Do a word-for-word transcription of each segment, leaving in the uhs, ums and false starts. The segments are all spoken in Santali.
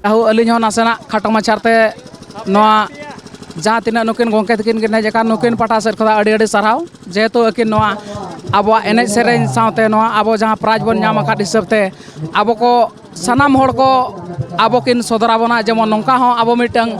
ᱡᱟᱦᱳ, ᱟᱹᱞᱤᱧ ᱦᱚᱸ ᱱᱟᱥᱮᱱᱟᱜ ᱠᱷᱟᱴᱚ ᱢᱟᱪᱷᱟ ᱛᱮ ᱱᱚᱣᱟ ᱡᱟᱦᱟᱸ ᱛᱤᱱᱟᱹᱜ ᱱᱩᱠᱤᱱ ᱜᱚᱢᱠᱮ ᱛᱟᱹᱠᱤᱱ ᱠᱤᱱ ᱦᱮᱡ ᱟᱠᱟᱱ, ᱱᱩᱠᱤᱱ ᱯᱟᱦᱴᱟ ᱥᱮᱫ ᱠᱷᱚᱱᱟᱜ ᱟᱹᱰᱤ ᱟᱹᱰᱤ ᱥᱟᱨᱦᱟᱣ᱾ ᱡᱮᱦᱮᱛᱩ ᱟᱹᱠᱤᱱ ᱱᱚᱣᱟ ᱟᱵᱚᱣᱟᱜ ᱮᱱᱮᱡ ᱥᱮᱨᱮᱧ ᱥᱟᱶᱛᱮ ᱱᱚᱣᱟ ᱟᱵᱚ ᱡᱟᱦᱟᱸ ᱯᱨᱟᱭᱤᱡᱽ ᱵᱚᱱ ᱧᱟᱢ ᱟᱠᱟᱫ ᱦᱤᱥᱟᱹᱵ ᱛᱮ ᱟᱵᱚ ᱠᱚ ᱥᱟᱱᱟᱢ ᱦᱚᱲ ᱠᱚ ᱟᱵᱚ ᱠᱤᱱ ᱥᱚᱫᱚᱨ ᱟᱵᱚᱱᱟ, ᱡᱮᱢᱚᱱ ᱱᱚᱝᱠᱟ ᱦᱚᱸ ᱟᱵᱚ ᱢᱤᱫᱴᱟᱝ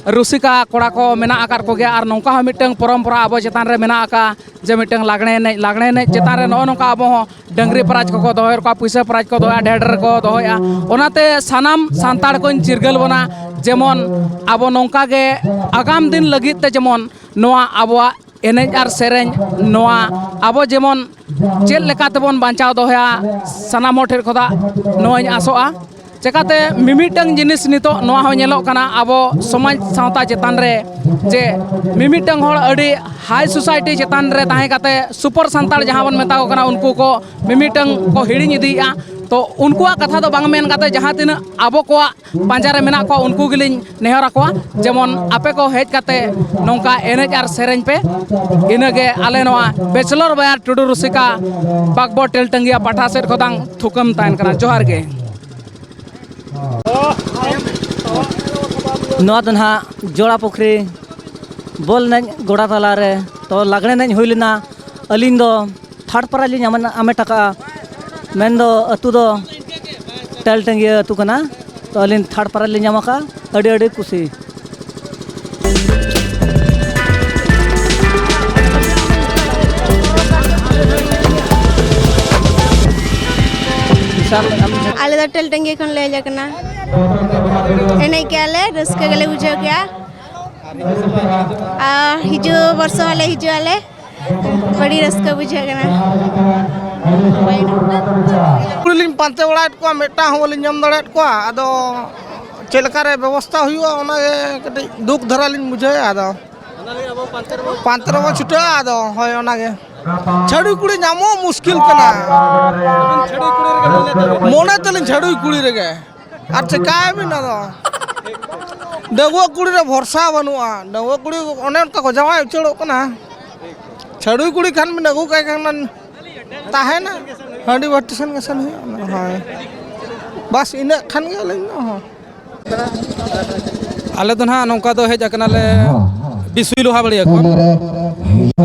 ᱨᱩᱥᱤᱠᱟ ᱠᱚᱲᱟ ᱠᱚ ᱢᱮᱱᱟᱜ ᱟᱠᱟᱫ ᱠᱚᱜᱮᱭᱟ, ᱟᱨ ᱱᱚᱝᱠᱟ ᱦᱚᱸ ᱢᱤᱫᱴᱟᱝ ᱯᱚᱨᱚᱢᱯᱚᱨᱟ ᱟᱵᱚ ᱪᱮᱛᱟᱱ ᱨᱮ ᱢᱮᱱᱟᱜ ᱟᱠᱟᱫ, ᱡᱮ ᱢᱤᱫᱴᱟᱝ ᱞᱟᱜᱽᱬᱮ ᱮᱱᱮᱡ, ᱞᱟᱜᱽᱬᱮ ᱮᱱᱮᱡ ᱪᱮᱛᱟᱱ ᱨᱮ ᱱᱚᱜᱼᱚ ᱱᱚᱝᱠᱟ ᱟᱵᱚ ᱦᱚᱸ ᱰᱟᱹᱝᱨᱤ ᱯᱨᱟᱭᱤᱡᱽ ᱠᱚᱠᱚ ᱫᱚᱦᱚᱭᱮᱫ ᱠᱚᱣᱟ, ᱯᱩᱭᱥᱟᱹ ᱯᱨᱟᱭᱤᱡᱽ ᱠᱚ ᱫᱚᱦᱚᱭᱟ, ᱰᱷᱮᱨ ᱰᱷᱮᱨ ᱠᱚ ᱫᱚᱦᱚᱭᱮᱫᱼᱟ᱾ ᱚᱱᱟᱛᱮ ᱥᱟᱱᱟᱢ ᱥᱟᱱᱛᱟᱲ ᱠᱚᱧ ᱪᱤᱨᱜᱟᱹᱞ ᱵᱚᱱᱟ, ᱡᱮᱢᱚᱱ ᱟᱵᱚ ᱱᱚᱝᱠᱟ ᱜᱮ ᱟᱜᱟᱢ ᱫᱤᱱ ᱞᱟᱹᱜᱤᱫ ᱛᱮ ᱡᱮᱢᱚᱱ ᱱᱚᱣᱟ ᱟᱵᱚᱣᱟᱜ ᱮᱱᱮᱡ ᱟᱨ ᱥᱮᱨᱮᱧ, ᱱᱚᱣᱟ ᱟᱵᱚ ᱡᱮᱢᱚᱱ ᱪᱮᱫ ᱞᱮᱠᱟ ᱛᱮᱵᱚᱱ ᱵᱟᱧᱪᱟᱣ ᱫᱚᱦᱚᱭᱟ, ᱥᱟᱱᱟᱢ ᱦᱚᱲ ᱴᱷᱮᱱ ᱠᱷᱚᱱᱟᱜ ᱱᱚᱣᱟᱧ ᱟᱥᱚᱜᱼᱟ᱾ ᱪᱮᱠᱟᱛᱮ ᱢᱤᱢᱤᱫᱴᱟᱝ ᱡᱤᱱᱤᱥ ᱱᱤᱛᱚᱜ ᱱᱚᱣᱟ ᱦᱚᱸ ᱧᱮᱞᱚᱜ ᱠᱟᱱᱟ ᱟᱵᱚ ᱥᱚᱢᱟᱡᱽ ᱥᱟᱶᱛᱟ ᱪᱮᱛᱟᱱ ᱨᱮ, ᱡᱮ ᱢᱤᱢᱤᱫᱴᱟᱝ ᱦᱚᱲ ᱟᱹᱰᱤ ᱦᱟᱭ ᱥᱳᱥᱟᱭᱴᱤ ᱪᱮᱛᱟᱱ ᱨᱮ ᱛᱟᱦᱮᱸ ᱠᱟᱛᱮ ᱥᱩᱯᱟᱨ ᱥᱟᱱᱛᱟᱲ ᱡᱟᱦᱟᱸ ᱵᱚᱱ ᱢᱮᱛᱟ ᱠᱚ ᱠᱟᱱᱟ, ᱩᱱᱠᱩ ᱠᱚ ᱢᱤᱢᱤᱫᱴᱟᱝ ᱠᱚ ᱦᱤᱲᱤᱧ ᱤᱫᱤᱭᱮᱫᱼᱟ᱾ ᱛᱚ ᱩᱱᱠᱩᱣᱟᱜ ᱠᱟᱛᱷᱟ ᱫᱚ ᱵᱟᱝ ᱢᱮᱱ ᱠᱟᱛᱮ ᱡᱟᱦᱟᱸ ᱛᱤᱱᱟᱹᱜ ᱟᱵᱚ ᱠᱚᱣᱟᱜ ᱯᱟᱸᱡᱟ ᱨᱮ ᱢᱮᱱᱟᱜ ᱠᱚᱣᱟ, ᱩᱱᱠᱩ ᱜᱮᱞᱤᱧ ᱱᱮᱦᱚᱨ ᱟᱠᱚᱣᱟ, ᱡᱮᱢᱚᱱ ᱟᱯᱮ ᱠᱚ ᱦᱮᱡ ᱠᱟᱛᱮ ᱱᱚᱝᱠᱟ ᱮᱱᱮᱡ ᱟᱨ ᱥᱮᱨᱮᱧ ᱯᱮ᱾ ᱤᱱᱟᱹᱜᱮ ᱟᱞᱮ ᱱᱚᱣᱟ ᱵᱮᱪᱞᱚᱨ ᱵᱟᱭᱟᱨ ᱴᱩᱰᱩ ᱨᱩᱥᱤᱠᱟ ᱵᱟᱜᱽᱵᱚ ᱴᱮᱞᱴᱟᱹᱝᱜᱤᱭᱟ ᱯᱟᱦᱴᱟ ᱥᱮᱫ ᱠᱷᱚᱱᱟᱜ ᱛᱷᱩᱠᱟᱹᱢ ᱛᱟᱦᱮᱱ ᱠᱟᱱᱟ᱾ ᱡᱚᱦᱟᱨ ᱜᱮ᱾ ᱱᱚᱣᱟ ᱫᱚ ᱱᱟᱦᱟᱜ ᱡᱚᱲᱟ ᱯᱩᱠᱷᱨᱤ ᱵᱚᱞ ᱮᱱᱮᱡ ᱜᱚᱰᱟ ᱛᱟᱞᱟᱨᱮ ᱛᱚ ᱞᱟᱜᱽᱬᱮ ᱮᱱᱮᱡ ᱦᱩᱭ ᱞᱮᱱᱟ᱾ ᱟᱹᱞᱤᱧ ᱫᱚ ᱛᱷᱟᱨᱰ ᱯᱨᱟᱭᱤᱡᱽ ᱞᱤᱧ ᱟᱢᱮ-, ᱟᱢᱮᱴ ᱟᱠᱟᱫᱼᱟ᱾ ᱢᱮᱱᱫᱚ ᱟᱹᱛᱩ ᱫᱚ ᱴᱮᱞᱴᱟᱹᱝᱜᱤᱭᱟᱹ ᱟᱹᱛᱩ ᱠᱟᱱᱟ᱾ ᱛᱚ ᱟᱹᱞᱤᱧ ᱛᱷᱟᱨᱰ ᱯᱨᱟᱭᱤᱡᱽ ᱞᱤᱧ ᱧᱟᱢ ᱟᱠᱟᱫᱼᱟ᱾ ᱟᱹᱰᱤ ᱟᱹᱰᱤ ᱠᱩᱥᱤ᱾ ᱟᱞᱮ ᱫᱚ ᱴᱮᱞᱴᱟᱹᱝᱜᱤ ᱠᱷᱚᱱ ᱞᱮ ᱦᱮᱡ ᱟᱠᱟᱱᱟ᱾ ᱮᱱᱮᱡ ᱠᱮᱜᱼᱟ ᱞᱮ, ᱨᱟᱹᱥᱠᱟᱹ ᱜᱮᱞᱮ ᱵᱩᱡᱷᱟᱹᱣ ᱠᱮᱜᱼᱟ᱾ ᱟᱨ ᱦᱤᱡᱩᱜ ᱵᱚᱨᱥᱚ ᱦᱚᱸᱞᱮ ᱦᱤᱡᱩᱜ ᱟᱞᱮ᱾ ᱟᱹᱰᱤ ᱨᱟᱹᱥᱠᱟᱹ ᱵᱩᱡᱷᱟᱹᱜ ᱠᱟᱱᱟ᱾ ᱠᱩᱲᱤ ᱞᱤᱧ ᱯᱟᱱᱛᱮ ᱵᱟᱲᱟᱭᱮᱫ ᱠᱚᱣᱟ, ᱢᱤᱫᱴᱟᱝ ᱦᱚᱸ ᱵᱟᱹᱞᱤᱧ ᱧᱟᱢ ᱫᱟᱲᱮᱭᱟᱫ ᱠᱚᱣᱟ᱾ ᱟᱫᱚ ᱪᱮᱫ ᱞᱮᱠᱟᱨᱮ ᱵᱮᱵᱚᱥᱛᱷᱟ ᱦᱩᱭᱩᱜᱼᱟ, ᱚᱱᱟᱜᱮ ᱠᱟᱹᱴᱤᱡ ᱫᱩᱠ ᱫᱷᱟᱨᱟ ᱞᱤᱧ ᱵᱩᱡᱷᱟᱹᱣᱮᱫᱼᱟ᱾ ᱟᱫᱚ ᱯᱟᱱᱛᱮ ᱨᱮᱵᱚ ᱪᱷᱩᱴᱟᱹᱜᱼᱟ᱾ ᱟᱫᱚ ᱦᱳᱭ, ᱚᱱᱟᱜᱮ᱾ ᱪᱷᱟᱹᱲᱩᱭ ᱠᱩᱲᱤ ᱧᱟᱢᱚᱜ ᱢᱩᱥᱠᱤᱞ ᱠᱟᱱᱟ᱾ ᱢᱚᱱᱮ ᱛᱮᱞᱤᱧ ᱪᱷᱟᱹᱲᱩᱭ ᱠᱩᱲᱤ ᱨᱮᱜᱮ᱾ ᱟᱨ ᱪᱮᱠᱟᱭᱟᱵᱤᱱ ᱟᱫᱚ? ᱰᱟᱺᱜᱩᱣᱟᱹ ᱠᱩᱲᱤ ᱨᱮ ᱵᱷᱚᱨᱥᱟ ᱵᱟᱹᱱᱩᱜᱼᱟ᱾ ᱰᱟᱺᱜᱩᱣᱟᱹ ᱠᱩᱲᱤ ᱚᱱᱮ ᱚᱱᱠᱟ ᱠᱚ ᱡᱟᱶᱟᱭ ᱩᱪᱟᱹᱲᱚᱜ ᱠᱟᱱᱟ᱾ ᱪᱷᱟᱹᱰᱩᱭ ᱠᱩᱲᱤ ᱠᱷᱟᱱ ᱵᱤᱱ ᱟᱹᱜᱩ ᱠᱟᱭ ᱠᱷᱟᱱ ᱛᱟᱦᱮᱱᱟ, ᱦᱟᱺᱰᱤ ᱵᱟᱹᱴᱤ ᱥᱮᱱ ᱜᱮ ᱥᱮᱱ ᱦᱩᱭᱩᱜᱼᱟ᱾ ᱦᱳᱭ, ᱵᱟᱥ ᱤᱱᱟᱹᱜ ᱠᱷᱟᱱ ᱜᱮ ᱟᱹᱞᱤᱧ ᱫᱚ, ᱦᱚᱸ᱾ ᱟᱞᱮ ᱫᱚ ᱱᱟᱦᱟᱜ ᱱᱚᱝᱠᱟ ᱫᱚ ᱦᱮᱡ ᱟᱠᱟᱱᱟᱞᱮ ᱵᱤᱥᱩᱭ ᱞᱳᱦᱟ ᱵᱟᱹᱲᱤᱭᱟᱹ ᱠᱷᱚᱱ᱾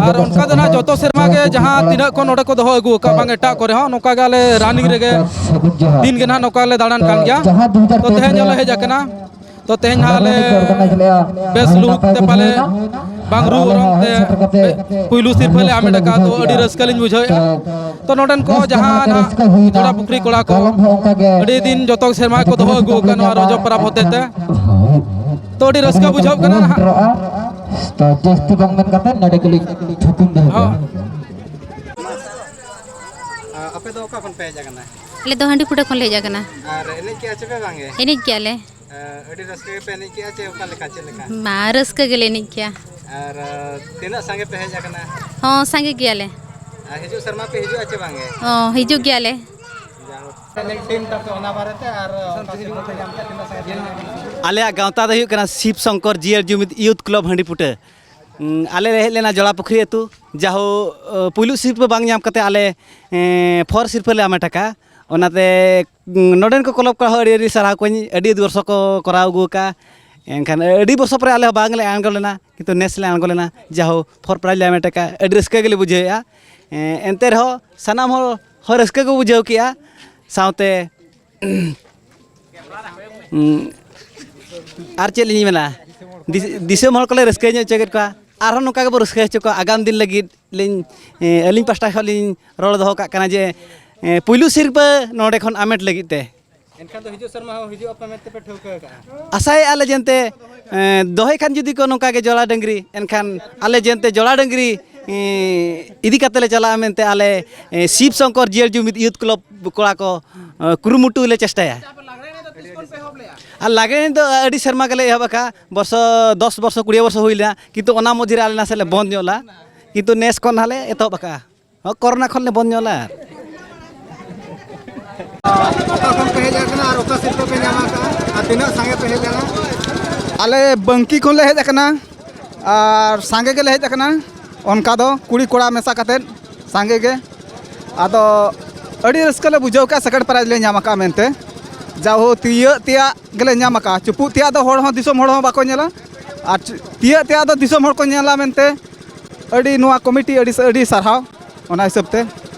ᱟᱨ ᱚᱱᱠᱟ ᱫᱚ ᱱᱟᱦᱟᱜ ᱡᱚᱛᱚ ᱥᱮᱨᱢᱟ ᱜᱮ ᱡᱟᱦᱟᱸ ᱛᱤᱱᱟᱹᱜ ᱠᱚ ᱱᱚᱰᱮ ᱠᱚ ᱫᱚᱦᱚ ᱟᱹᱜᱩ ᱟᱠᱟᱫ, ᱵᱟᱝ ᱮᱴᱟᱜ ᱠᱚᱨᱮ ᱦᱚᱸ, ᱱᱚᱝᱠᱟ ᱜᱮ ᱟᱞᱮ ᱨᱟᱱᱤᱝ ᱨᱮᱜᱮ ᱫᱤᱱ ᱜᱮ ᱱᱟᱦᱟᱜ ᱱᱚᱝᱠᱟ ᱞᱮ ᱫᱟᱬᱟᱱ ᱠᱟᱱ ᱜᱮᱭᱟ᱾ ᱛᱚ ᱛᱮᱦᱮᱧ ᱦᱚᱸᱞᱮ ᱦᱮᱡ ᱟᱠᱟᱱᱟ᱾ ᱛᱚ ᱛᱮᱦᱮᱧ ᱱᱟᱦᱟᱜ ᱞᱮ ᱵᱮᱥ ᱞᱩᱠ ᱛᱮ ᱯᱟᱞᱮ ᱵᱟᱝ ᱨᱩ ᱚᱨᱚᱝ ᱛᱮ ᱯᱩᱭᱞᱩ ᱥᱤᱨᱯᱟᱹ ᱞᱮ ᱦᱟᱢᱮᱴ ᱟᱠᱟᱫ, ᱛᱚ ᱟᱹᱰᱤ ᱨᱟᱹᱥᱠᱟᱹ ᱞᱤᱧ ᱵᱩᱡᱷᱟᱹᱣᱮᱫᱼᱟ᱾ ᱛᱚ ᱱᱚᱰᱮᱱ ᱠᱚ ᱡᱟᱦᱟᱸ ᱱᱟᱦᱟᱜ ᱡᱚᱲᱟ ᱯᱩᱠᱷᱨᱤ ᱠᱚᱲᱟ ᱠᱚ ᱟᱹᱰᱤ ᱫᱤᱱ ᱡᱚᱛᱚ ᱥᱮᱨᱢᱟ ᱜᱮᱠᱚ ᱫᱚᱦᱚ ᱟᱹᱜᱩ ᱟᱠᱟᱫ ᱱᱚᱣᱟ ᱨᱚᱡᱚ ᱯᱚᱨᱚᱵᱽ ᱦᱚᱛᱮ ᱛᱮ᱾ ᱛᱚ ᱟᱹᱰᱤ ᱨᱟᱹᱥᱠᱟᱹ ᱵᱩᱡᱷᱟᱹᱜ ᱠᱟᱱᱟ ᱱᱟᱦᱟᱜ᱾ ᱛᱚ ᱡᱟᱹᱥᱛᱤ ᱵᱟᱝ ᱢᱮᱱ ᱠᱟᱛᱮ ᱱᱚᱰᱮ ᱜᱮᱞᱤᱧ ᱛᱷᱩᱠᱩᱢ ᱫᱚᱦᱚ ᱠᱮᱫᱟ᱾ ᱦᱚᱸ᱾ ᱟᱯᱮ ᱫᱚ ᱚᱠᱟ ᱠᱷᱚᱱ ᱯᱮ ᱦᱮᱡ ᱟᱠᱟᱱᱟ? ᱟᱞᱮ ᱫᱚ ᱦᱟᱺᱰᱤ ᱯᱷᱩᱴᱟᱹ ᱠᱷᱚᱱ ᱞᱮ ᱦᱮᱡ ᱟᱠᱟᱱᱟ᱾ ᱟᱨ ᱮᱱᱮᱡ ᱠᱮᱜᱼᱟ ᱪᱮ ᱯᱮ ᱵᱟᱝ ᱜᱮ? ᱮᱱᱮᱡ ᱠᱮᱜᱼᱟ ᱞᱮ᱾ ᱟᱹᱰᱤ ᱨᱟᱹᱥᱠᱟᱹ ᱜᱮᱯᱮ ᱮᱱᱮᱡ ᱠᱮᱜᱼᱟ ᱪᱮ ᱚᱠᱟ ᱞᱮᱠᱟ, ᱪᱮᱫ ᱞᱮᱠᱟ? ᱢᱟ, ᱨᱟᱹᱥᱠᱟᱹ ᱜᱮᱞᱮ ᱮᱱᱮᱡ ᱠᱮᱜᱼᱟ᱾ ᱟᱨ ᱛᱤᱱᱟᱹᱜ ᱥᱟᱸᱜᱮ ᱯᱮ ᱦᱮᱡ ᱟᱠᱟᱱᱟ? ᱦᱚᱸ, ᱥᱟᱸᱜᱮ ᱜᱮᱭᱟᱞᱮ᱾ ᱟᱨ ᱦᱤᱡᱩᱜ ᱥᱮᱨᱢᱟ ᱯᱮ ᱦᱤᱡᱩᱜᱼᱟ ᱪᱮ ᱵᱟᱝ ᱜᱮ? ᱦᱚᱸ, ᱦᱤᱡᱩᱜ ᱜᱮᱭᱟᱞᱮ᱾ ᱡᱟᱭᱦᱳᱠ, ᱮᱱᱮᱡ ᱴᱤᱢ ᱛᱟᱯᱮ, ᱚᱱᱟ ᱵᱟᱨᱮᱛᱮ ᱟᱨ ᱚᱠᱟ ᱥᱤᱨᱯᱟᱹ ᱯᱮ ᱧᱟᱢ ᱠᱮᱜᱼᱟ, ᱛᱤᱱᱟᱹᱜ ᱥᱟᱸᱜᱮ ᱯᱮ ᱧᱟᱢ ᱠᱮᱜᱼᱟ? ᱟᱞᱮᱭᱟᱜ ᱜᱟᱶᱛᱟ ᱫᱚ ᱦᱩᱭᱩᱜ ᱠᱟᱱᱟ ᱥᱤᱵ ᱥᱚᱝᱠᱚᱨ ᱡᱤᱭᱟᱹᱲ ᱡᱩᱢᱤᱫ ᱭᱩᱛᱷ ᱠᱞᱟᱵᱽ ᱦᱟᱺᱰᱤ ᱯᱷᱩᱴᱟᱹ᱾ ᱩᱸ, ᱟᱞᱮ ᱞᱮ ᱦᱮᱡ ᱞᱮᱱᱟ ᱡᱚᱲᱟ ᱯᱩᱠᱷᱨᱤ ᱟᱹᱛᱩ, ᱡᱟᱦᱳ, ᱟᱹ, ᱯᱩᱭᱞᱩ ᱥᱤᱨᱯᱟᱹ ᱵᱟᱝ ᱧᱟᱢ ᱠᱟᱛᱮ ᱟᱞᱮ, ᱮᱸ, ᱯᱷᱳᱨ ᱥᱤᱨᱯᱟᱹ ᱞᱮ ᱦᱟᱢᱮᱴ ᱟᱠᱟᱫᱼᱟ᱾ ᱚᱱᱟᱛᱮ, ᱩᱸ, ᱱᱚᱰᱮᱱ ᱠᱚ ᱠᱞᱟᱵᱽ ᱠᱚᱲᱟ ᱦᱚᱸ ᱟᱹᱰᱤ ᱟᱹᱰᱤ ᱥᱟᱨᱦᱟᱣ ᱠᱚᱣᱟᱧ, ᱟᱹᱰᱤ ᱟᱹᱰᱤ ᱵᱚᱨᱥᱚ ᱠᱚ ᱠᱚᱨᱟᱣ ᱟᱹᱜᱩ ᱟᱠᱟᱫᱼᱟ᱾ ᱮᱱᱠᱷᱟᱱ ᱟᱹᱰᱤ ᱵᱚᱨᱥᱚ ᱯᱚᱨᱮ ᱟᱞᱮ ᱦᱚᱸ ᱵᱟᱝ ᱞᱮ ᱟᱬᱜᱚ ᱞᱮᱱᱟ, ᱠᱤᱱᱛᱩ ᱱᱮᱥ ᱞᱮ ᱟᱬᱜᱚ ᱞᱮᱱᱟ᱾ ᱡᱟᱦᱳ, ᱯᱷᱳᱨ ᱯᱨᱟᱭᱤᱡᱽ ᱞᱮ ᱦᱟᱢᱮᱴ ᱟᱠᱟᱫᱼᱟ, ᱟᱹᱰᱤ ᱨᱟᱹᱥᱠᱟᱹ ᱜᱮᱞᱮ ᱵᱩᱡᱷᱟᱹᱣᱮᱫᱼᱟ᱾ ᱮᱸ, ᱮᱱᱛᱮ ᱨᱮᱦᱚᱸ ᱥᱟᱱᱟᱢ ᱦᱚᱲ ᱦᱚᱸ ᱨᱟᱹᱥᱠᱟᱹ ᱠᱚ ᱵᱩᱡᱷᱟᱹᱣ ᱠᱮᱜᱼᱟ᱾ ᱥᱟᱶᱛᱮ ᱩᱸ, ᱟᱨ ᱪᱮᱫ ᱞᱤᱧ ᱢᱮᱱᱟ, ᱫᱤᱥ-, ᱫᱤᱥᱚᱢ ᱦᱚᱲ ᱠᱚᱞᱮ ᱨᱟᱹᱥᱠᱟᱹ ᱧᱚᱜ ᱦᱚᱪᱚ ᱠᱮᱫ ᱠᱚᱣᱟ᱾ ᱟᱨᱦᱚᱸ ᱱᱚᱝᱠᱟ ᱜᱮᱵᱚ ᱨᱟᱹᱥᱠᱟᱹ ᱦᱚᱪᱚ ᱠᱚᱣᱟ ᱟᱜᱟᱢ ᱫᱤᱱ ᱞᱟᱹᱜᱤᱫ᱾ ᱞᱤᱧ, ᱮ, ᱟᱹᱞᱤᱧ ᱯᱟᱥᱴᱟ ᱠᱷᱚᱱ ᱞᱤᱧ ᱨᱚᱲ ᱫᱚᱦᱚ ᱠᱟᱜ ᱠᱟᱱᱟ ᱡᱮ, ᱮ, ᱯᱩᱭᱞᱩ ᱥᱤᱨᱯᱟᱹ ᱱᱚᱰᱮ ᱠᱷᱚᱱ ᱟᱢᱮᱴ ᱞᱟᱹᱜᱤᱫ ᱛᱮ᱾ ᱮᱱᱠᱷᱟᱱ ᱫᱚ ᱦᱤᱡᱩᱜ ᱥᱮᱨᱢᱟ ᱦᱚᱸ ᱦᱤᱡᱩᱜ ᱟᱯᱮ ᱢᱮᱱᱛᱮ ᱯᱮ ᱴᱷᱟᱹᱣᱠᱟᱹ ᱟᱠᱟᱜᱼᱟ? ᱟᱥᱟᱭᱮᱫᱼᱟ ᱞᱮ ᱡᱮᱱᱛᱮ, ᱮ, ᱫᱚᱦᱚᱭ ᱠᱷᱟᱱ ᱡᱩᱫᱤ ᱠᱚ ᱱᱚᱝᱠᱟ ᱜᱮ ᱡᱚᱲᱟ ᱰᱟᱹᱝᱨᱤ, ᱮᱱᱠᱷᱟᱱ ᱟᱞᱮ ᱡᱮᱱᱛᱮ ᱡᱚᱲᱟ ᱰᱟᱹᱝᱨᱤ, ᱮ, ᱤᱫᱤ ᱠᱟᱛᱮ ᱞᱮ ᱪᱟᱞᱟᱜᱼᱟ ᱢᱮᱱᱛᱮ ᱟᱞᱮ, ᱮ, ᱥᱤᱵ ᱥᱚᱝᱠᱚᱨ ᱡᱤᱭᱟᱹᱲ ᱡᱩᱢᱤᱫ ᱭᱩᱛᱷ ᱠᱞᱟᱵᱽ ᱠᱚᱲᱟ ᱠᱚ, ᱮ, ᱠᱩᱨᱩᱢᱩᱴᱩ ᱞᱮ ᱪᱮᱥᱴᱟᱭᱟ᱾ ᱟᱨ ᱞᱟᱜᱽᱬᱮ ᱫᱚ ᱟᱹᱰᱤ ᱥᱮᱨᱢᱟ ᱜᱮᱞᱮ ᱮᱦᱚᱵ ᱟᱠᱟᱫᱼᱟ, ᱵᱚᱨᱥᱚ, ᱫᱚᱥ ᱵᱚᱨᱥᱚ, ᱠᱩᱲᱤ ᱵᱚᱨᱥᱚ ᱦᱩᱭ ᱞᱮᱱᱟ, ᱠᱤᱱᱛᱩ ᱚᱱᱟ ᱢᱚᱫᱽᱫᱷᱮ ᱨᱮ ᱟᱞᱮ ᱱᱟᱥᱮ ᱞᱮ ᱵᱚᱱᱫ ᱧᱚᱜ ᱞᱮᱫᱼᱟ, ᱠᱤᱱᱛᱩ ᱱᱮᱥ ᱠᱷᱚᱱ ᱱᱟᱦᱟᱜ ᱞᱮ ᱮᱛᱚᱦᱚᱵ ᱟᱠᱟᱫᱼᱟ᱾ ᱦᱚᱸ, ᱠᱚᱨᱳᱱᱟ ᱠᱷᱚᱱ ᱞᱮ ᱵᱚᱱᱫ ᱧᱚᱜ ᱞᱮᱫᱼᱟ᱾ ᱚᱠᱟ ᱠᱷᱚᱱ ᱯᱮ ᱦᱮᱡ ᱟᱠᱟᱱᱟ ᱟᱨ ᱚᱠᱟ ᱥᱤᱨᱯᱟᱹ ᱯᱮ ᱧᱟᱢ ᱟᱠᱟᱫᱼᱟ ᱟᱨ ᱛᱤᱱᱟᱹᱜ ᱥᱟᱸᱜᱮ ᱯᱮ ᱦᱮᱡ ᱞᱮᱱᱟ? ᱟᱞᱮ ᱵᱟᱝᱠᱤ ᱠᱷᱚᱱ ᱞᱮ ᱦᱮᱡ ᱟᱠᱟᱱᱟ ᱟᱨ ᱥᱟᱸᱜᱮ ᱜᱮᱞᱮ ᱦᱮᱡ ᱟᱠᱟᱱᱟ, ᱚᱱᱠᱟ ᱫᱚ ᱠᱩᱲᱤ ᱠᱚᱲᱟ ᱢᱮᱥᱟ ᱠᱟᱛᱮᱫ ᱥᱟᱸᱜᱮ ᱜᱮ᱾ ᱟᱫᱚ ᱟᱹᱰᱤ ᱨᱟᱹᱥᱠᱟᱹ ᱞᱮ ᱵᱩᱡᱷᱟᱹᱣ ᱠᱮᱜᱼᱟ, ᱥᱮᱠᱮᱱᱰ ᱯᱨᱟᱭᱤᱡᱽ ᱞᱮ ᱧᱟᱢ ᱟᱠᱟᱫᱼᱟ ᱢᱮᱱᱛᱮ᱾ ᱡᱟᱣᱦᱳ, ᱛᱤᱭᱟᱹᱜ ᱛᱮᱭᱟᱜ ᱜᱮᱞᱮ ᱧᱟᱢ ᱟᱠᱟᱫᱼᱟ᱾ ᱪᱩᱯᱩᱜ ᱛᱮᱭᱟᱜ ᱫᱚ ᱦᱚᱲ ᱦᱚᱸ, ᱫᱤᱥᱚᱢ ᱦᱚᱲ ᱦᱚᱸ ᱵᱟᱠᱚ ᱧᱮᱞᱟ, ᱟᱨ ᱪᱩ-, ᱛᱤᱭᱟᱹᱜ ᱛᱮᱭᱟᱜ ᱫᱚ ᱫᱤᱥᱚᱢ ᱦᱚᱲ ᱠᱚ ᱧᱮᱞᱟ ᱢᱮᱱᱛᱮ ᱟᱹᱰᱤ, ᱱᱚᱣᱟ ᱠᱚᱢᱤᱴᱤ ᱟᱹᱰᱤ, ᱟᱹᱰᱤ ᱥᱟᱨᱦᱟᱣ᱾ ᱚᱱᱟ ᱦᱤᱥᱟᱹᱵ ᱛᱮ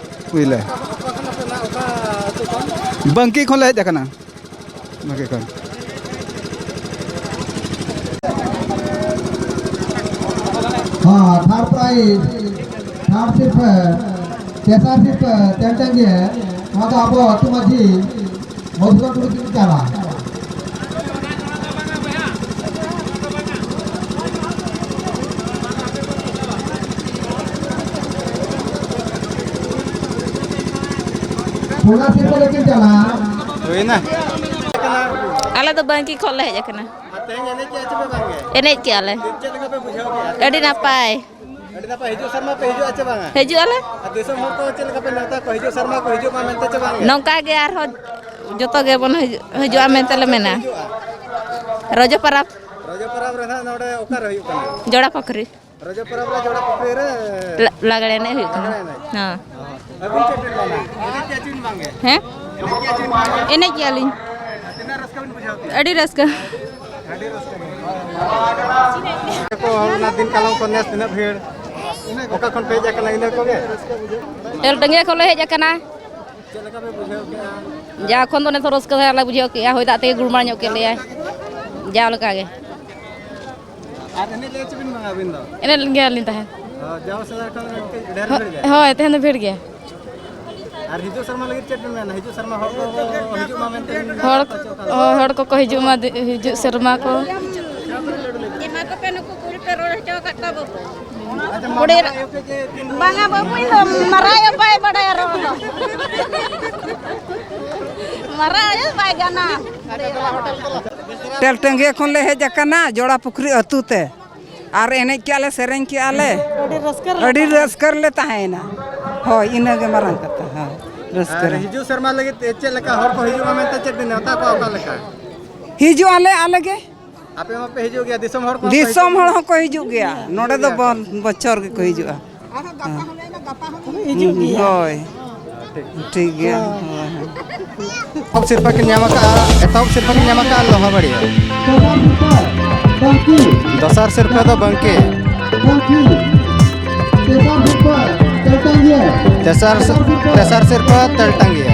ᱦᱩᱭᱞᱮ᱾ ᱵᱟᱝᱠᱤ ᱠᱷᱚᱱ ᱞᱮ ᱦᱮᱡ ᱟᱠᱟᱱᱟ᱾ ᱵᱟᱝᱠᱤ ᱠᱷᱚᱱ᱾ ᱦᱮᱸ, ᱛᱷᱟᱨᱰ ᱯᱨᱟᱭᱤᱡᱽ, ᱛᱷᱟᱨᱰ ᱥᱤᱨᱯᱟᱹ, ᱛᱮᱥᱟᱨ ᱥᱤᱨᱯᱟᱹ ᱛᱮᱞ ᱴᱟᱹᱝᱜᱤᱭᱟᱹ, ᱱᱚᱣᱟ ᱫᱚ ᱟᱵᱚ ᱟᱹᱛᱩ ᱢᱟᱹᱡᱷᱤ ᱢᱚᱫᱷᱩᱥᱩᱫᱚᱱ ᱴᱩᱰᱩ ᱛᱤᱠᱤᱱ ᱪᱟᱞᱟᱜᱼᱟ᱾ ᱯᱩᱱᱟ ᱥᱤᱨᱯᱟᱹ ᱞᱟᱹᱜᱤᱫ ᱪᱟᱞᱟᱜᱼᱟ᱾ ᱦᱩᱭᱱᱟ᱾ ᱟᱞᱮ ᱫᱚ ᱵᱟᱝᱠᱤ ᱠᱷᱚᱱ ᱞᱮ ᱦᱮᱡ ᱟᱠᱟᱱᱟ᱾ ᱟᱨ ᱛᱮᱦᱮᱧ ᱮᱱᱮᱡ ᱠᱮᱜᱼᱟ ᱪᱮ ᱯᱮ ᱵᱟᱝ ᱜᱮ? ᱮᱱᱮᱡ ᱠᱮᱜᱼᱟ ᱞᱮ᱾ ᱪᱮᱫ ᱞᱮᱠᱟ ᱯᱮ ᱵᱩᱡᱷᱟᱹᱣ ᱠᱮᱜᱼᱟ? ᱟᱹᱰᱤ ᱱᱟᱯᱟᱭ᱾ ᱟᱹᱰᱤ ᱱᱟᱯᱟᱭ᱾ ᱦᱤᱡᱩᱜ ᱥᱮᱨᱢᱟ ᱯᱮ ᱦᱤᱡᱩᱜᱼᱟ ᱪᱮ ᱵᱟᱝᱟ? ᱦᱤᱡᱩᱜ ᱟᱞᱮ᱾ ᱟᱨ ᱫᱤᱥᱚᱢ ᱦᱚᱲ ᱠᱚ ᱪᱮᱫ ᱞᱮᱠᱟ ᱯᱮ ᱱᱮᱣᱛᱟ ᱠᱚᱣᱟ? ᱦᱤᱡᱩᱜ ᱥᱮᱨᱢᱟ ᱠᱚ ᱦᱤᱡᱩᱜ ᱢᱟ ᱢᱮᱱᱛᱮ ᱪᱮ ᱵᱟᱝ ᱜᱮ? ᱱᱚᱝᱠᱟ ᱜᱮ ᱟᱨᱦᱚᱸ ᱡᱚᱛᱚ ᱜᱮᱵᱚᱱ ᱦᱤᱡᱩᱜ, ᱦᱤᱡᱩᱜᱼᱟ ᱢᱮᱱᱛᱮ ᱞᱮ ᱢᱮᱱᱟ᱾ ᱦᱤᱡᱩᱜᱼᱟ? ᱨᱚᱡᱚ ᱯᱟᱨᱟᱵᱽ᱾ ᱨᱚᱡᱚ ᱯᱟᱨᱟᱵᱽ ᱨᱮ ᱱᱟᱦᱟᱜ ᱱᱚᱰᱮ ᱚᱠᱟᱨᱮ ᱦᱩᱭᱩᱜ ᱠᱟᱱᱟ? ᱡᱚᱲᱟ ᱯᱩᱠᱷᱨᱤ᱾ ᱨᱚᱡᱚ ᱯᱚᱨᱚᱵᱽ ᱨᱮ ᱡᱚᱲᱟ ᱯᱩᱠᱷᱨᱤ ᱨᱮ ᱞᱟ-, ᱞᱟᱜᱽᱲᱮ ᱮᱱᱮᱡ ᱦᱩᱭᱩᱜ ᱠᱟᱱᱟ᱾ ᱞᱟᱜᱽᱲᱮ ᱮᱱᱮᱡ? ᱦᱮᱸ᱾ ᱟᱹᱵᱤᱱ ᱪᱮᱫ ᱵᱤᱱ ᱢᱮᱱᱟ? ᱮᱱᱮᱡ ᱜᱮᱭᱟ ᱪᱮ ᱵᱟᱝ ᱜᱮ? ᱦᱮᱸ? ᱮᱱᱮᱡ ᱜᱮᱭᱟ ᱪᱮ ᱵᱟᱝ ᱜᱮ? ᱮᱱᱮᱡ ᱜᱮᱭᱟ ᱞᱤᱧ᱾ ᱛᱤᱱᱟᱹᱜ ᱨᱟᱹᱥᱠᱟᱹ ᱵᱤᱱ ᱵᱩᱡᱷᱟᱹᱣ ᱠᱮᱫᱟ? ᱟᱹᱰᱤ ᱨᱟᱹᱥᱠᱟᱹ᱾ ᱟᱹᱰᱤ ᱨᱟᱹᱥᱠᱟᱹ ᱜᱮ᱾ ᱠᱚ ᱚᱱᱟ ᱫᱤᱱ ᱠᱟᱞᱚᱢ ᱠᱷᱚᱱ ᱱᱮᱥ ᱛᱤᱱᱟᱹᱜ ᱵᱷᱤᱲ? ᱚᱠᱟ ᱠᱷᱚᱱ ᱯᱮ ᱦᱮᱡ ᱟᱠᱟᱱᱟ ᱤᱱᱟᱹ ᱠᱚᱜᱮ? ᱛᱮᱞ ᱴᱟᱹᱝᱜᱤᱭᱟᱹ ᱠᱷᱚᱱ ᱞᱮ ᱦᱮᱡ ᱟᱠᱟᱱᱟ᱾ ᱪᱮᱫ ᱞᱮᱠᱟ ᱯᱮ ᱵᱩᱡᱷᱟᱹᱣ ᱠᱮᱫᱟ? ᱡᱟ ᱠᱷᱚᱱ ᱫᱚ ᱱᱤᱛᱚᱜ ᱨᱟᱹᱥᱠᱟᱹ ᱫᱷᱟᱨᱟ ᱞᱮ ᱵᱩᱡᱷᱟᱹᱣ ᱠᱮᱜᱼᱟ, ᱦᱚᱭ ᱫᱟᱜ ᱛᱮᱜᱮ ᱜᱩᱲᱢᱟᱹ ᱧᱚᱜ ᱠᱮᱫ ᱞᱮᱭᱟᱭ᱾ ᱡᱟᱣ ᱞᱮᱠᱟ ᱜᱮ᱾ ᱟᱨ ᱮᱱᱮᱡ ᱞᱮ ᱪᱮᱫ ᱵᱤᱱ ᱢᱮᱱᱟ ᱟᱹᱵᱤᱱ ᱫᱚ? ᱮᱱᱮᱡ ᱞᱮᱱ ᱜᱮᱭᱟᱞᱤᱧ ᱛᱟᱦᱮᱸᱫ᱾ ᱚ, ᱡᱟᱣ ᱥᱮᱫᱟᱭ ᱠᱷᱚᱱ ᱰᱷᱮᱨ ᱦᱳ-, ᱵᱷᱤᱲ ᱜᱮ? ᱦᱳᱭ, ᱛᱮᱦᱮᱧ ᱫᱚ ᱵᱷᱤᱲ ᱜᱮᱭᱟ᱾ ᱟᱨ ᱦᱤᱡᱩᱜ ᱥᱮᱨᱢᱟ ᱞᱟᱹᱜᱤᱫ ᱪᱮᱫ ᱵᱤᱱ ᱢᱮᱱᱟ? ᱦᱤᱡᱩᱜ ᱥᱮᱨᱢᱟ ᱦᱚᱲ ᱠᱚ ᱦᱤᱡᱩᱜ ᱢᱟ ᱢᱮᱱᱛᱮ ᱵᱤᱱ ᱦᱚᱲ, ᱢᱮᱱᱟ ᱥᱮ ᱚᱠᱟ ᱞᱮᱠᱟ? ᱦᱳᱭ, ᱦᱚᱲ ᱠᱚᱠᱚ ᱦᱤᱡᱩᱜ ᱢᱟ, ᱫᱤ-, ᱦᱤᱡᱩᱜ ᱥᱮᱨᱢᱟ ᱠᱚ᱾ ᱮᱢᱟ ᱠᱚᱯᱮ, ᱱᱩᱠᱩ ᱠᱩᱲᱤ ᱯᱮ ᱨᱚᱲ ᱦᱚᱪᱚ ᱟᱠᱟᱫ ᱠᱚᱣᱟ ᱵᱟᱹᱵᱩ᱾ ᱟᱪᱪᱷᱟ, ᱠᱩᱲᱤ ᱢᱟᱨᱟᱝ ᱨ-, ᱟᱭᱳ ᱯᱮ ᱡᱮ ᱛᱤᱱ ᱵᱟᱝᱟ ᱵᱟᱹᱵᱩ, ᱤᱧ ᱫᱚ ᱢᱟᱨᱟᱝ ᱟᱭᱳ ᱵᱟᱭ ᱵᱟᱰᱟᱭᱟ ᱨᱚᱲ ᱫᱚ᱾ ᱢᱟᱨᱟᱝ ᱟᱭᱳ ᱵᱟᱭ ᱜᱟᱱᱟ᱾ ᱛᱮᱞ ᱴᱟᱹᱝᱜᱤᱭᱟᱹ ᱠᱷᱚᱱ ᱞᱮ ᱦᱮᱡ ᱟᱠᱟᱱᱟ, ᱡᱚᱲᱟ ᱯᱩᱠᱷᱨᱤ ᱟᱹᱛᱩ ᱛᱮ᱾ ᱟᱨ ᱮᱱᱮᱡ ᱠᱮᱜᱼᱟ ᱞᱮ, ᱥᱮᱨᱮᱧ ᱠᱮᱜᱼᱟ ᱞᱮ᱾ ᱟᱹᱰᱤ ᱨᱟᱹᱥᱠᱟᱹ ᱨᱮᱞᱮ ᱟᱹᱰᱤ ᱛᱟᱦᱮᱸ ᱨᱟᱹᱥᱠᱟᱹ ᱨᱮᱞᱮ ᱛᱟᱦᱮᱸᱭᱮᱱᱟ᱾ ᱦᱳᱭ, ᱤᱱᱟᱹᱜᱮ ᱢᱟᱨᱟᱝ ᱠᱟᱛᱷᱟ᱾ ᱦᱳᱭ, ᱨᱟᱹᱥᱠᱟᱹ ᱟᱨ ᱨᱮ᱾ ᱦᱤᱡᱩᱜ ᱥᱮᱨᱢᱟ ᱞᱟᱹᱜᱤᱫ ᱛᱮ ᱪᱮᱫ ᱞᱮᱠᱟ ᱦᱚᱲ ᱠᱚ ᱦᱤᱡᱩᱜᱼᱟ ᱢᱮᱱᱛᱮ ᱪᱮᱫ ᱵᱤᱱ ᱱᱮᱣᱛᱟ ᱠᱚᱣᱟ, ᱚᱠᱟ ᱞᱮᱠᱟ? ᱦᱤᱡᱩᱜ ᱟᱞᱮ, ᱟᱞᱮ ᱜᱮ᱾ ᱟᱯᱮ ᱢᱟᱯᱮ ᱦᱤᱡᱩᱜ ᱜᱮᱭᱟ, ᱫᱤᱥᱚᱢ ᱦᱚᱲ ᱠᱚᱦᱚᱸ ᱠᱚ ᱫᱤᱥᱚᱢ ᱦᱤᱡᱩᱜ ᱦᱚᱲ ᱜᱮᱭᱟ? ᱦᱚᱸᱠᱚ ᱦᱤᱡᱩᱜ ᱜᱮᱭᱟ᱾ ᱱᱚᱰᱮ ᱫᱚ ᱦᱤᱡᱩᱜ ᱜᱮᱭᱟ ᱠᱚ᱾ ᱵᱚ-, ᱵᱚᱪᱷᱚᱨ ᱜᱮᱠᱚ ᱦᱤᱡᱩᱜᱼᱟ᱾ ᱟᱨᱦᱚᱸ ᱜᱟᱯᱟ ᱦᱚᱸ ᱞᱟᱹᱭ ᱢᱮ, ᱜᱟᱯᱟ ᱦᱚᱸ ᱦᱤᱡᱩᱜ ᱜᱮᱭᱟ᱾ ᱦᱳᱭ᱾ ᱴᱷᱤᱠ ᱜᱮᱭᱟ᱾ ᱦᱳᱭ, ᱦᱳᱭ᱾ ᱮᱛᱚᱦᱚᱵ ᱥᱤᱨᱯᱟᱹ ᱠᱤᱱ ᱧᱟᱢ ᱟᱠᱟᱫᱼᱟ, ᱮᱛᱚᱦᱚᱵ ᱥᱤᱨᱯᱟᱹ ᱠᱤᱱ ᱧᱟᱢ ᱟᱠᱟᱫᱼᱟ ᱞᱳᱦᱟᱵᱟᱲᱤᱭᱟ᱾ ᱫᱚᱥᱟᱨ ᱥᱤᱨᱯᱟᱹ ᱫᱚ ᱵᱟᱝᱠᱤ᱾ ᱛᱮᱥᱟᱨ ᱥᱤᱨᱯᱟᱹ ᱛᱮᱞᱴᱟᱝᱜᱤᱭᱟ᱾ ᱛᱮᱥᱟᱨ, ᱛᱮᱥᱟᱨ ᱥᱤᱨᱯᱟᱹ ᱛᱮᱞᱴᱟᱝᱜᱤᱭᱟ᱾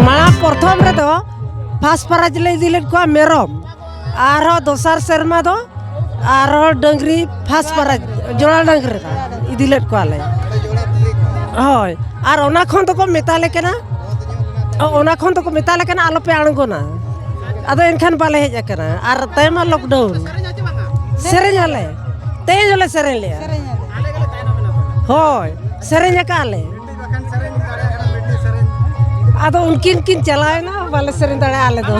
ᱢᱟᱲᱟᱝ ᱯᱨᱚᱛᱷᱚᱢ ᱨᱮᱫᱚ ᱯᱷᱟᱥᱴ ᱯᱨᱟᱭᱤᱡᱽ ᱞᱮ ᱤᱫᱤ ᱞᱮᱫ ᱠᱚᱣᱟ ᱢᱮᱨᱚᱢ, ᱟᱨᱦᱚᱸ ᱫᱚᱥᱟᱨ ᱥᱮᱨᱢᱟ ᱫᱚ ᱟᱨᱦᱚᱸ ᱰᱟᱹᱝᱨᱤ ᱯᱷᱟᱥᱴ ᱯᱨᱟᱭᱤᱡᱽ ᱡᱚᱲᱟ ᱰᱟᱹᱝᱨᱤ ᱤᱫᱤ ᱞᱮᱫ ᱠᱚᱣᱟᱞᱮ᱾ ᱦᱳᱭ, ᱟᱨ ᱚᱱᱟ ᱠᱷᱚᱱ ᱫᱚᱠᱚ ᱢᱮᱛᱟᱞᱮ ᱠᱟᱱᱟ, ᱚᱱᱟ ᱠᱷᱚᱱ ᱫᱚᱠᱚ ᱢᱮᱛᱟᱞᱮ ᱠᱟᱱᱟ ᱟᱞᱚᱯᱮ ᱟᱬᱜᱚᱱᱟ᱾ ᱟᱫᱚ ᱮᱱᱠᱷᱟᱱ ᱵᱟᱞᱮ ᱦᱮᱡ ᱟᱠᱟᱱᱟ᱾ ᱟᱨ ᱛᱟᱭᱚᱢ ᱢᱟ ᱞᱚᱠᱰᱟᱣᱩᱱ᱾ ᱥᱮᱨᱮᱧ ᱟᱞᱮ, ᱛᱮᱦᱮᱧ ᱦᱚᱸᱞᱮ ᱥᱮᱨᱮᱧ ᱞᱮᱜᱼᱟ᱾ ᱦᱳᱭ, ᱥᱮᱨᱮᱧ ᱟᱠᱟᱫ ᱞᱮ᱾ ᱟᱫᱚ ᱩᱱᱠᱤᱱ ᱠᱤᱱ ᱪᱟᱞᱟᱣᱮᱱᱟ, ᱵᱟᱞᱮ ᱥᱮᱨᱮᱧ ᱫᱟᱲᱮᱭᱟᱜᱼᱟ ᱟᱞᱮ ᱫᱚ᱾